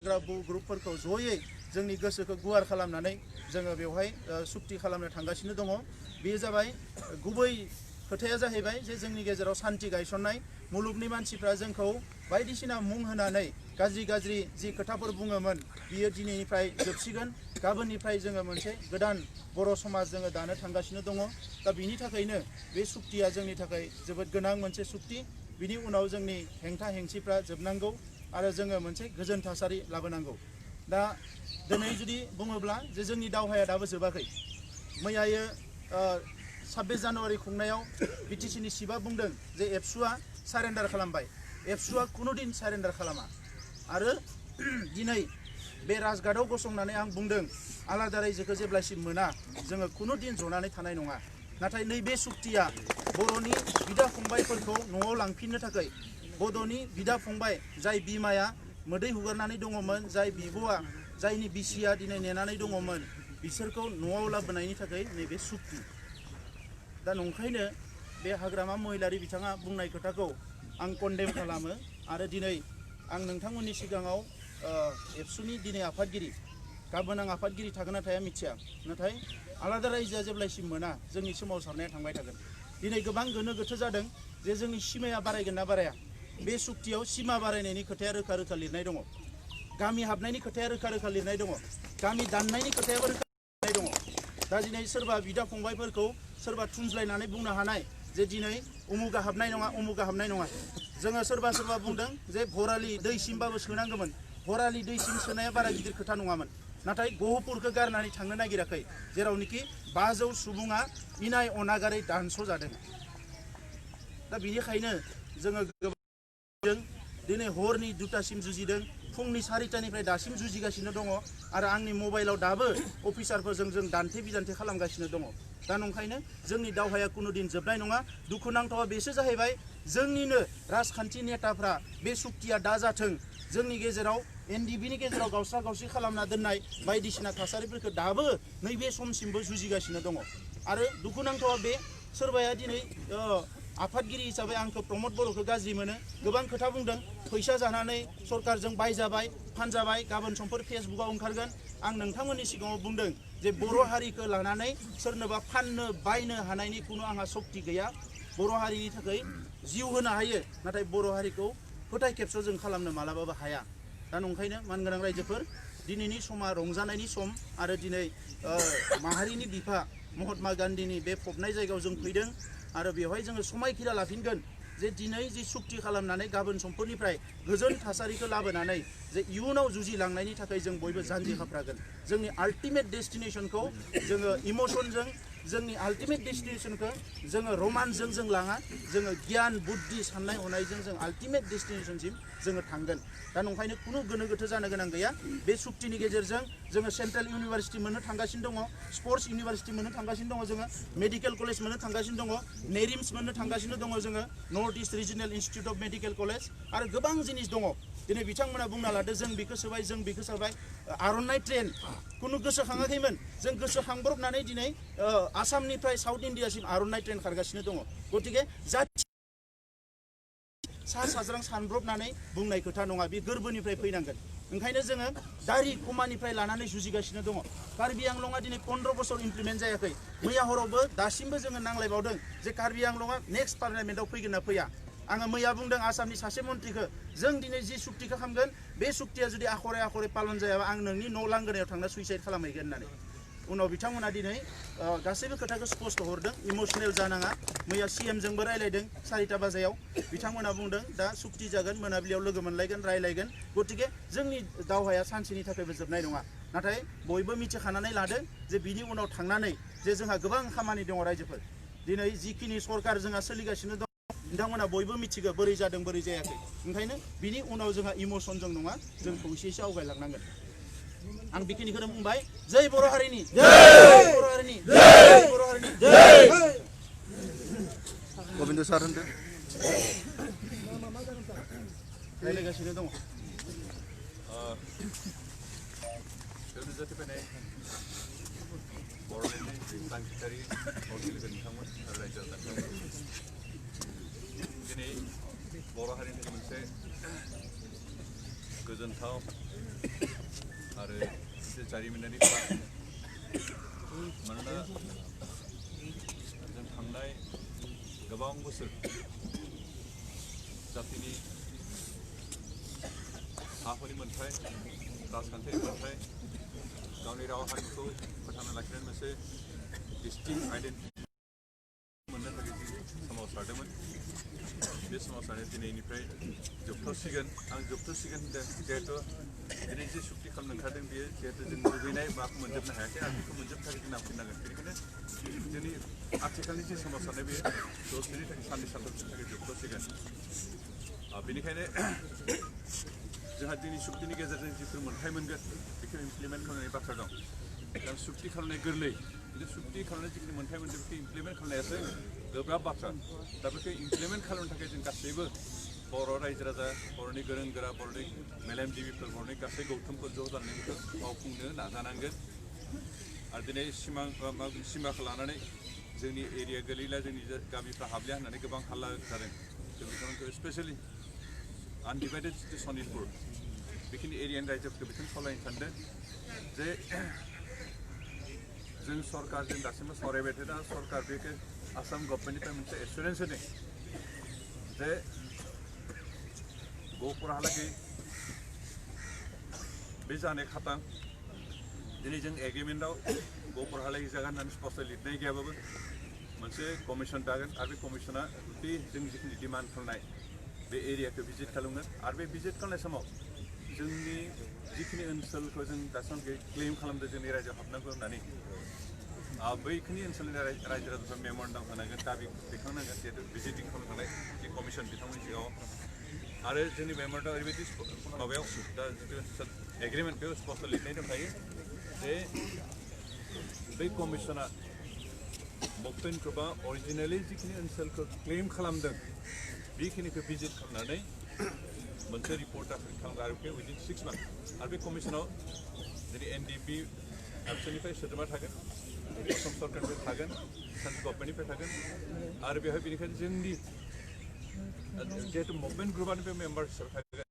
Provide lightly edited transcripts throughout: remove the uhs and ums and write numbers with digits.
ग्रुपफोरखौ जयै जोंनि गोसोखौ गुवार खालामनानै जोङो बेवहाय सुक्ति खालामनो थांगासिनो दङ। बेयो जाबाय गुबै खोथाया जाहैबाय जे जोंनि गेजेराव सान्ति गायसननाय। मुलुगनि मानसिफ्रा जोंखौ बायदिसिना मुं होनानै गाज्रि जि खोथाफोर बुङोमोन बियो दिनैनिफ्राय जोबसिगोन। गाबोननिफ्राय जोङो मोनसे गोदान बर' समाज जोङो दानो थांगासिनो दङ। दा बिनि थाखायनो बे सुक्तिया जोंनि थाखाय जोबोद गोनां मोनसे सुक्ति। बिनि उनाव जोंनि हेंथा हेंसिफ्रा जोबनांगौ आरो जोङो मोनसे गोजोन थासारि लाबोनांगौ। दा दिनै जुदि बुङोब्ला जे जोंनि दावहाया दाबो जोबाखै। मैयायो 26 जानुवारि खुंनायाव बिटिसिनि सिफआ बुंदों जे एबसुआ सारेन्डार खालामबाय। एबसुआ कुनुदिन सारेन्डार खालामा। आरो दिनै बे राजघाटआव गसंनानै आं बुंदों आलादा रायजोखौ जेब्लासिम मोना जोङो कुनुदिन जनानै थानाय नङा। नाथाय नैबे सुक्तिया बर'नि बिदा फंबायफोरखौ न'आव लांफिननो थाखाय, बड'नि बिदा फंबाय जाय बिमाया मोदै हुगारनानै दङमोन, जाय बिब'आ जायनि बिसिया दिनै नेनानै दङमोन, बिसोरखौ न'आव लाबोनायनि थाखाय नैबे सुक्ति। दा नंखायनो बे हाग्रामा महिलारि बिथाङा बुंनाय खोथाखौ आं कन्डेम खालामो। आरो दिनै आं नोंथांमोननि सिगाङाव एबसुनि दिनै आफादगिरि, गाबोन आं आफादगिरि थागोन ना थाया मिथिया, नाथाय आलादा रायजोआ जेब्लासिम मोना जोंनि सोमावसारनाया थांबाय थागोन। दिनै गोबां गोनो गोथो जादों जे जोंनि सिमाया बारायगोन ना बाराया। बे सुक्तियाव सिमा बारायनायनि खोथाया रोखा रोखा लिरनाय दङ। गामि हाबनायनि खोथाया रोखा रोखा लिरनाय दङ। गामि दाननायनि खोथायाबो रोखा लिरनाय दङ। दा दिनै सोरबा बिदा फंबायफोरखौ सोरबा थुनज्लायनानै बुंनो हानाय जे दिनै उमुगा हाबनाय नङा, उमुगा हाबनाय नङा। जोङो सोरबा बुंदों जे भरालि दैसिमबाबो सोनांगौमोन। भरालि दैसिम सोनाया बारा गिदिर खोथा नङामोन। नाथाय गहपुरखौ गारनानै थांनो नागिराखै, जेरावनोखि 500 सुबुङा इनाय अनागारै दानस' जादों। दा बिनिखायनो जोङो दिनै हरनि 2टासिम जुजिदों, फुंनि 4टानिफ्राय दासिम जुजिगासिनो दङ। आरो आंनि मबाइलाव दाबो अफिसारफोरजों जों दान्थे बिदान्थे खालामगासिनो दङ। दा नंखायनो जोंनि दावहाया कुनुदिन जोबनाय नङा। दुखुनांथावा बेसो जाहैबाय जोंनिनो राजखान्थि नेताफ्रा बे सुक्तिया दा जाथों जोंनि गेजेराव एनडिबिनि गेजेराव गावस्रा गावस्रि खालामना दोननाय बायदिसिना थासारिफोरखौ दाबो नैबे समसिमबो जुजिगासिनो दङ। आरो दुखुनांथावा बे सोरबाया दिनै आफादगिरि हिसाबै आंखौ प्रमद बर'खौ गाज्रि मोनो, गोबां खोथा बुंदों। फैसा जानानै सरकारजों बायजाबाय, फानजाबाय, गाबोन समफोर फेसबुकाव ओंखारगोन। आं नोंथांमोननि सिगाङाव बुंदों जे बर' हारिखौ लानानै सोरनोबा फाननो बायनो हानायनि खुनु आंहा सक्ति गैया। बर' हारिनि थाखाय जिउ होनो हायो, नाथाय बर' हारिखौ फोथाय खेबस' जों खालामनो मालाबाबो हाया। दा नंखायनो मानगोनां रायजोफोर, दिनैनि समा रंजानायनि सम। आरो दिनै माहारिनि बिफा महात्मा गान्धीनि बे फबनाय जायगायाव जों फैदों। आरो बेवहाय जोङो समायखिरा लाफिनगोन जे दिनै जि सुक्ति खालामनानै गाबोन समफोरनिफ्राय गोजोन थासारिखौ लाबोनानै जे इयुनाव जुजिलांनायनि थाखाय जों बयबो जानजि खाफ्रागोन। जोंनि आल्टिमेट डेस्टिनेसनखौ जोङो इमसनजों, जोंनि आल्टिमेट डेस्टिनेसनखौ जोङो रमान्सजों जों लाङा, जोङो गियान बुद्धि साननाय हनायजों जों आल्टिमेट डेस्टिनेसनसिम जोङो थांगोन। दा नंखायनो खुनु गोनो गोथो जानो गोनां गैया। बे सुक्तिनि गेजेरजों जोङो सेन्ट्रेल इउनिभारसिटि मोननो थांगासिनो दङ, स्पर्ट्स इउनिभारसिटि मोननो थांगासिनो दङ, जोङो मेडिकेल कलेज मोननो थांगासिनो दङ, नेरिम्स मोननो थांगासिनो दङ, जोङो north east regional institute of medical college, आरो गोबां जिनिस दङ। दिनै बिथांमोना बुंना लादो जों बेखौ सोबाय, जों बेखौ सोबाय। आर'नाइ ट्रेन खुनु गोसोखाङाखैमोन, जों गोसोखांब्रबनानै दिनै आसामनिफ्राय साउथ इण्डियासिम आर'नाइ ट्रेन खारगासिनो दङ। गतिके सा साज्रां सानब्रबनानै बुंनाय खोथा नङा, बे गोरबोनिफ्राय फैनांगोन। ओंखायनो जोङो दारि खमानिफ्राय लानानै जुजिगासिनो दङ। कार्बि आंलंआ दिनै 15 बोसोर इमप्लिमेन्ट जायाखै। मैया हरावबो दासिमबो जोङो नांलायबावदों जे कार्बि आंलंआ नेक्स्ट पार्लियामेन्टआव फैगोन ना फैया। आङो मैया बुंदों आसामनि सासे मन्थ्रिखौ, जों दिनै जि सुक्तिखौ खालामगोन बे सुक्तिया जुदि आखरे आखरे पालन जायाबा आं नोंनि न' लांगोनायाव थांना सुइसाइड खालामहैगोन होननानै। उनाव बिथांमोना दिनै गासैबो खोथाखौ स्पष्ट हरदों, इमसनेल जानाङा। मैया CMजोंबो रायलायदों 4टा बाजायाव। बिथांमोना बुंदों दा सुक्ति जागोन, मोनाबिलियाव लोगो मोनलायगोन, रायलायगोन। गतिके जोंनि दावहाया सानसेनि थाखायबो जोबनाय नङा। नाथाय बयबो मिथिखानानै लादो जे बिनि उनाव थांनानै जे जोंहा गोबां खामानि दङ रायजोफोर। दिनै जिखिनि सरकार जोंहा सोलिगासिनो दं, नोंथांमोना बयबो मिथिगौ बोरै जादों बोरै जायाखै। ओंखायनो बिनि उनाव जोंहा इमसनजों नङा, जों खौसेयैसो आवगायलांनांगोन। आं बेखिनिखौनो बुंबाय। जै बर' हारिनि, जै बर' हारिनि, जै बर' हारिनि, जै। गोबिन्द सार होनदो। रायलायगासिनो दङ। नुजाथिफैनाय बर'नि क्रान्तिकारि मावथि लोगो नोंथांमोन आरो रायजो राजाफोर, दिनै बर' हारिनि मोनसे गोजोनथाव जारिमिनारि खोथा मानोना जों थांनाय गोबां बोसोर जातिनि हाफोरनि मोन्थाय राजखान्थियारि मोन्थाय गावनि राव हारिमुखौ फोथांना लाखिनानै मोनसे डिस्टिंक्ट आइडेन्टिटि मोननो थाखाय जों सोमावसारदोंमोन बे सोमावसारनाया दिनैनिफ्राय जोबथ'सिगोन आं जोबथ'सिगोन होनदों जिहेतु दिनै जे सुक्ति खालामनो ओंखारदों बेयो जिहेतु जों लुबैनाय माखौ मोनजोबनो हायाखै आरो बेखौ मोनजोबनो थाखाय जों नांफिननांगोन बेनिखायनो जोंनि आथिखालनि जे सोमावसारनाय बेयो दसेनि थाखाय साननै सानथामनि थाखाय जोबथ'सिगोन बेनिखायनो जोंहा दिनै सुक्तिनि गेजेरजों जिफोर मोन्थाय मोनगोन बेखौ इमप्लिमेन्ट खालामनायनि बाथ्रा दं दा सुक्ति खालामनाय गोरलै बे सुक्ति खालामनाय जिखिनि मोन्थाय मोनदों बेखौ इमप्लिमेन्ट खालामनायासो गोब्राब बाथ्रा दा बेखौ इमप्लिमेन्ट खालामनो थाखाय जों गासैबो बर' रायजो राजा बर'नि गोरों गोरा बर'नि मेलेमजिबिफोर बर'नि गासै गौथुमफोर ज' जानानै बेखौ मावफुंनो नाजानांगोन आरो दिनै सिमाखौ लानानै जोंनि एरिया गोलैला जोंनि गामिफ्रा हाबलिया होननानै गोबां हाल्ला जादों जों बिथांमोनखौ स्पेसियेलि आनडिभाइडेड जितु सनितपुर बेखिनि एरियानि रायजोफोरखौ बिथां खावलायनो सानदों जे जों सरकारजों दासिमबो सावरायबाय थादों सरकार बेखौ आसाम गभर्नमेन्टनिफ्राय मोनसे एसुरेन्स होदों जे गहपुरहालागै बे जानाय खातां दिनै जों एग्रिमेन्टआव गहपुरहालागै जागोन होननानै स्पष्ट लिरनाय गैयाबाबो मोनसे कमिसन दागोन आरो बे कमिसना बे जों जिखिनि डिमान्ड खालामनाय बे एरियाखौ भिजिट खालामगोन आरो बे भिजिट खालामनाय समाव जोंनि जिखिनि ओनसोलखौ जों दासिम क्लेम खालामदों जोंनि रायजोआव हाबनांगौ होननानै बैखिनि ओनसोलनि रायजो राजाफोरा मेम'रेन्डाम होनांगोन दाबि दैखांनांगोन जिहेतु भिजिटिं खालामनो थांनाय जि कमिसन बिथांमोननि सिगाङाव आरो जोंनि मेम'रेन्डाम ओरैबायदि माबायाव दा जिथु एग्रिमेन्ट बेयाव स्पष्ट लिरनाय दंखायो जे बै कमिसना मुभमेन्टखौ बा अरिजिनेलि जिखिनि ओनसोलखौ क्लेम खालामदों बेखिनिखौ भिजिट खालामनानै मोनसे रिपर्ट दाखालिखांगोन आरो बेखौ उइदिन 6 मान्थ आरो बे कमिसनाव दिनै एनडिपि एबसुनिफ्राय सोद्रोमा थागोन असम सरकारनिफ्राय थागोन सेन्ट्रेल गभर्नमेन्टनिफ्राय थागोन आरो बेवहाय बेनिखायनो जोंनि जिहेतु मुभमेन्ट ग्रुपनिफ्राय मेम्बार हिसाबै थागोन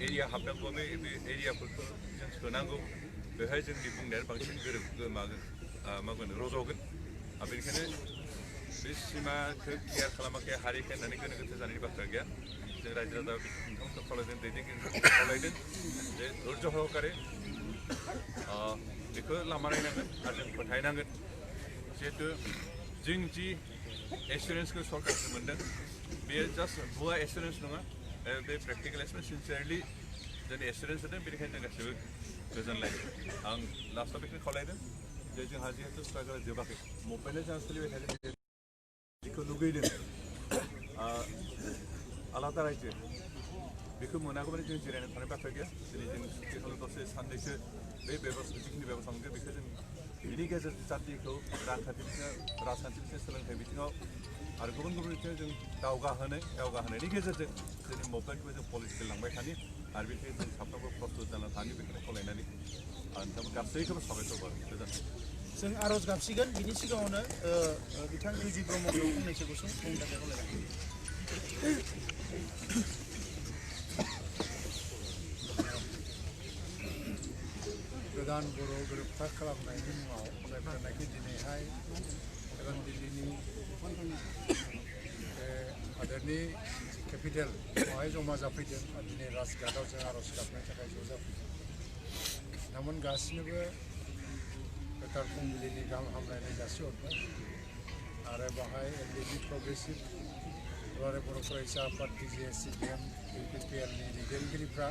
एरिया हाबनांगौ बे एरियाफोरखौ जों सोनांगौ बेवहाय जोंनि बुंनायानो बांसिन मागोन रज'गोन बेनिखायनो बे सिमाखौ क्लियार खालामाखै हारिखै होननानै गोनो गोथो जानायनि बाथ्रा गैया जों रायजो राजा बिथांमोनखौ खावलायदों दैदेनगिरिफोरखौ खावलायदों जे धैर्य सहकारे बेखौ लामा नायनांगोन आरो जों फोथायनांगोन जिहेतु जों जि एसुरेन्सखौ सरकारखौ मोन्दों बेयो जास्ट भुवा एसुरेन्स नङा बे प्रेक्टिकेल एसुरेन्स सिनसियारलि जोंनि एसुरेन्स होदों बेनिखायनो जों गासैबो गोजोनलायदों आं लास्टआव बेखौनो खावलायदों जे जोंहा जिहेतु स्ट्रागोला जोबाखै मुभमेन्टआ जोंहा सोलिबाय थादों बेखौ लुगैदों आलादा रायजो बेखौ मोनागौमानि जों जिरायना थानाय बाथ्रा गैया दिनै जों सुक्ति खालाम दसे साननैसो बे जिखिनि बेबस्था मोनगोन बेखौ जों बिनि गेजेरजों जातिखौ राजखान्थि बिथिङाव सोलोंथाइ बिथिङाव आरो गुबुन गुबुन बिथिङाव जों दावगाहोनायनि गेजेरजों जोंनि मुभमेन्टखौ जों पलिटिकेल लांबाय थानि आरो बेखौ जों साफ्रोमबो प्रस्टुत जाना थानि बेखौनो खावलायनानै नोंथांमोन गासैखौबो साबायखर बावो गोजोन्थों जों आर'ज गाबसिगोन बिनि सिगाङावनो बिथां इउजि ब्रह्मखौ फंनैसो गुसुं बुंनो थाखाय खावलायबाय गोदान बर' गोरोबथा खालामनायनि मुङाव जायफोरनाखि दिनैहाय एबा दिल्लीनि हादोरनि केपिटेल बेवहाय जमा जाफैदों आरो दिनै राजघाटआव जों आर'ज गाबनो थाखाय ज' जाफैदों बिथांमोन गासिनोबो गोथार फुंबिलिनि गाहाम हामलायनाय जासिहरबाय आरो बाहाय एलडिपि प्रग्रेसिभ दुलाराय बर' फरायसा आफाद TJS-CPM UPPLनि दैदेनगिरिफ्रा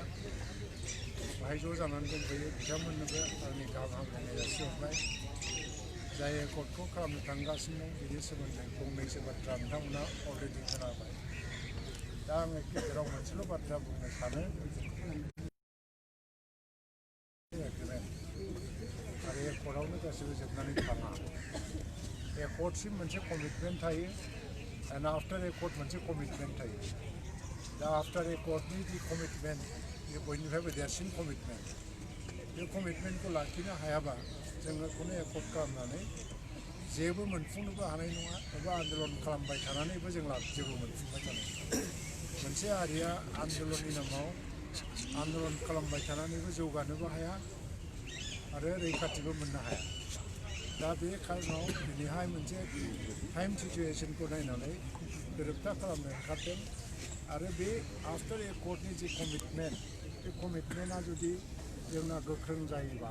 बाहाय ज' जानानै दंफैयो बिथांमोननोबो आंनि गाहाम हामलायनाय जासिहरबाय जाय एकर्डखौ खालामनो थांगासिनो दं बिनि सोमोन्दै फंनैसो बाथ्रा नोंथांमोना अलरेडि खोनाबाय दा आं गेजेराव मोनसेल' बाथ्रा बुंनो सानो आरो एकर्डआवनो गासैबो जोबनानै थाङा एकर्डसिम मोनसे कमिटमेन्ट थायो एन्ड आफ्टार एकर्ड मोनसे कमिटमेन्ट थायो दा आफ्टार एकर्डनि जि कमिटमेन्ट बे बयनिफ्रायबो देरसिन कमिटमेन्ट बे कमिटमेन्टखौ लाखिनो हायाबा जोङो खुनु एकर्ड खालामनानै जेबो मोनफुंनोबो हानाय नङा एबा आन्दलन खालामबाय थानानैबो जों जेबो मोनफुंबाय थानाय नङा मोनसे हारिया आन्दलननि नामाव आन्दलन खालामबाय थानानैबो जौगानोबो हाया आरो रैखाथिबो मोननो हाया। दा बे खारनाव दिनैहाय मोनसे टाइम सिचुवेसनखौ नायनानै गोरोबथा खालामनो ओंखारदों आरो बे आफ्टार एकर्डनि जि कमिटमेन्ट बे कमिटमेन्टआ जुदि जोंना गोख्रों जायोबा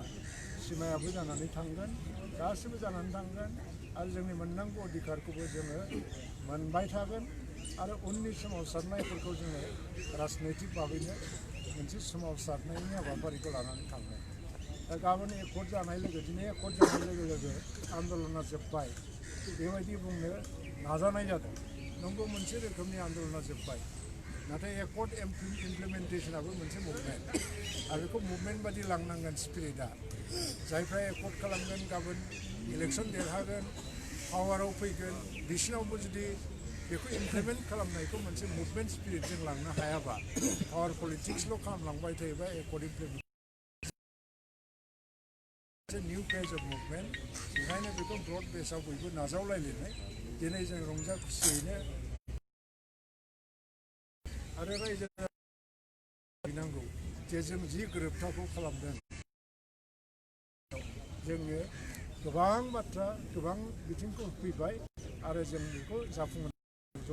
सिमायाबो जानानै थांगोन, गासिबो जानानै थांगोन आरो जोंनि मोननांगौ अधिकारखौबो जोङो मोनबाय थागोन आरो उननि सोमावसारनायफोरखौ जोङो राजनैतिक भाबैनो मोनसे सोमावसारनायनि हाबाफारिखौ लानानै थांगोन। दा गाबोन एकर्ड जानाय लोगो दिनै एकर्ड जानाय लोगो लोगो आन्दलना जोब्बाय बेबायदि बुंनो नाजानाय जादों। नंगौ मोनसे रोखोमनि आन्दलना जोब्बाय, नाथाय एकर्ड इमप्लिमेन्टेसनाबो मोनसे मुभमेन्ट आरो बेखौ मुभमेन्ट बादि लांनांगोन स्पिरिटआ। जायफ्रा एकर्ड खालामगोन गाबोन इलेक्सन देरहागोन पावाराव फैगोन बिसिनावबो जुदि बेखौ इमप्लिमेन्ट खालामनायखौ मोनसे मुभमेन्ट स्पिरिटजों लांनो हायाबा पावार पलिटिक्सल' खालामलांबाय थायोबा accord implement new page of movement बेखायनो बेखौ ब्रड बेसआव बयबो नाजावलायलायनाय दिनै जों रंजा खुसियैनो आरो रायजो नांगौ जे जों जि गोरोबथाखौ खालामदों जोङो गोबां बाथ्रा गोबां बिथिंखौ फैबाय आरो जों बेखौ जाफुंहोनो